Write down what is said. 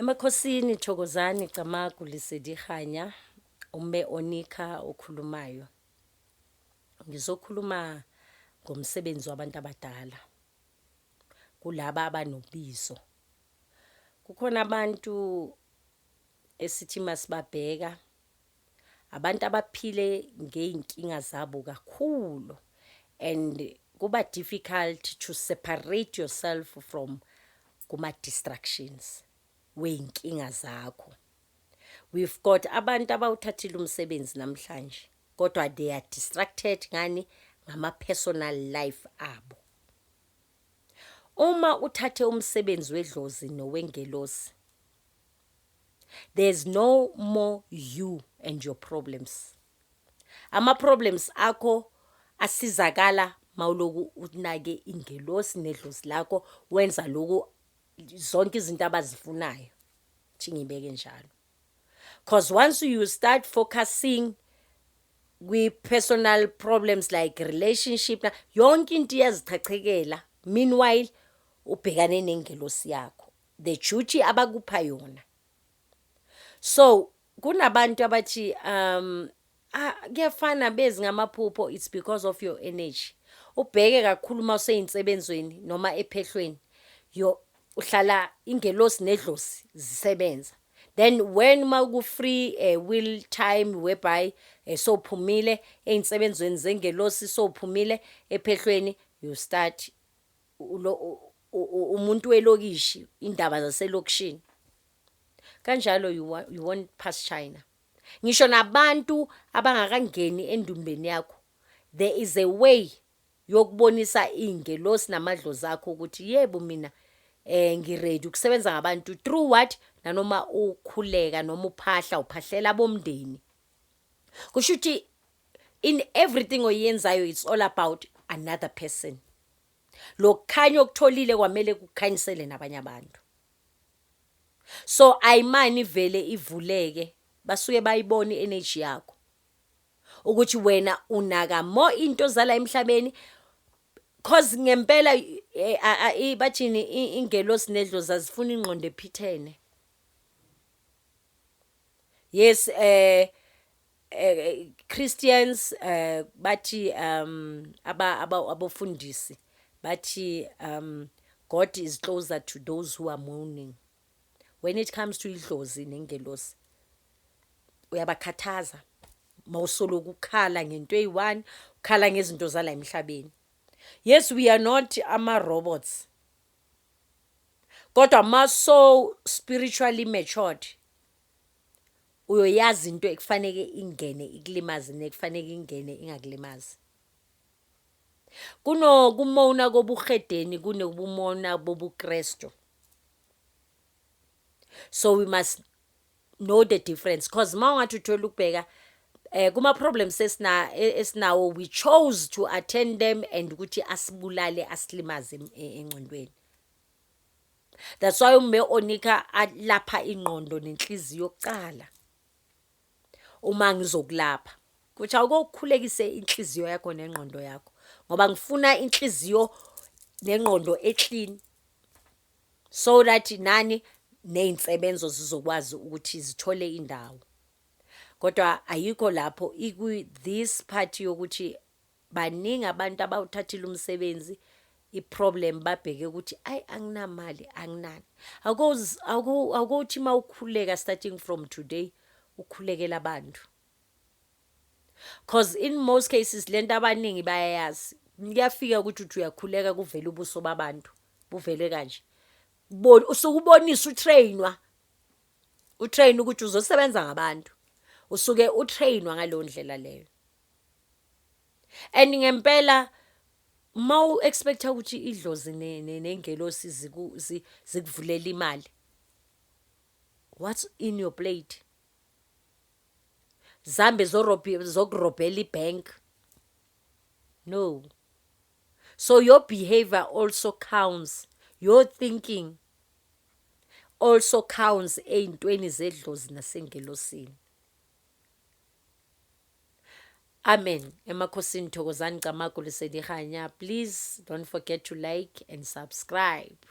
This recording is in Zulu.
Emakhosini, thokozani, camagu, Lesedi Kganya, uMme Onika okhulumayo. Ngizokhuluma ngomsebenzi wabantu abadala kulaba abanobizo. Kukhona abantu esithi masibabheka, abantu abaphile ngey'nkinga zabo kakhulu and kuba difficult to separate yourself from kuma-distractions wey'nkinga zakho. We've got abantu abawuthathile umsebenzi namhlanje kodwa they are distracted ngani? Ngama-personal life abo. Uma uthathe umsebenzi wedlozi nowengelosi, there's no more you and your problems. Ama-problems akho asizakala mawuloku unake ingelosi nedlozi lakho, wenza loku zonke izinto abazifunayo. Thi ngibeke njalo. 'Cause once you start focusing kwi-personal problems like relationship, yonke into iyazichachekela, meanwhile ubhekane nengelosi yakho, the duty abakupha yona. So kunabantu abathi ah, kuyafana bezi ngamaphupho, it's because of your energy. Ubheke kakhulu uma useyinsebenzweni noma ephehlweni, yo uhlala ingelosi nedlozi zisebenza. Then when maku free will time whereby sowuphumile ey'nsebenzweni zengelosi, sowuphumile ephehlweni, you start umuntu welokishi, indaba zaselokishini kanjalo. You won't pass China. Ngisho nabantu abangakangeni endumbeni yakho, there is a way yokubonisa iy'ngelosi namadlozi akho ukuthi yebo, mina ngi-ready ukusebenza ngabantu through what, nanoma ukhuleka noma uphahla, uphahlela abomndeni. Kusho ukuthi in everything oyenzayo, it's all about another person. Lokukhanya okutholile kwamele kukhanyisele nabanye abantu. So ayimani vele ivuleke, basuke bayibona i-energy yakho ukuthi wena unaka more into zala emhlabeni, 'cause ngempela bathini, ingelosi nedlozi azifuna ingqondo ephithene. Yes, Christians bathi aba abofundisi bathi God is closer to those who are mourning. When it comes to idlozi nengelosi, uyabakhathaza mawusoloku ukhala ngento eyi-one, ukhala ngezinto zala emhlabeni. Yes, we are not ama-robots, kodwa maso spiritually matured, uyoyazi into ekufaneke ingene ikulimaze nekufaneke ingene ingakulimazi. Kunokumona kobuhedeni, kunobumona bobuKrestu, so we must know the difference, 'cause uma ungathi uthola ukubheka kuma problems esinawo, we chose to attend them and ukuthi asibulale, asilimaze engqondweni. That's why uMme Onika alapha ingqondo nenhliziyo yokuqala. Uma ngizokulapha, kuthi awukokukhulekise inhliziyo yakho nengqondo yakho, ngoba ngifuna inhliziyo nengqondo e-clean so that nani ney'nsebenzo zizokwazi ukuthi zithole indawo. Kodwa ayikho lapho ikwi this part yokuthi baningi abantu abawuthathile umsebenzi, i-problem babheke ukuthi ayi, anginamali, anginani. Akuthi uma ukhuleka, starting from today, ukhulekela abantu, 'cause in most cases lento abaningi bayayazi. Kuyafika ukuthi uthi uyakhuleka, kuvele ubuso babantu, buvele kanje. Usuke ubonisa, u-trainwa, u-train ukuthi uzosebenza ngabantu. Usuke u-trainwa ngaleyo ndlela leyo. And ngempela mawu-expecta ukuthi idlozi nengelosi zikuvulela imali, what's in your plate? Zambe zokurobhela i-bank? No. So your behavior also counts, your thinking also counts ey'ntweni zedlozi nasengelosini. Amen. Emakhosini, thokozani, camagu, Lesedi Kganya. Please don't forget to like and subscribe.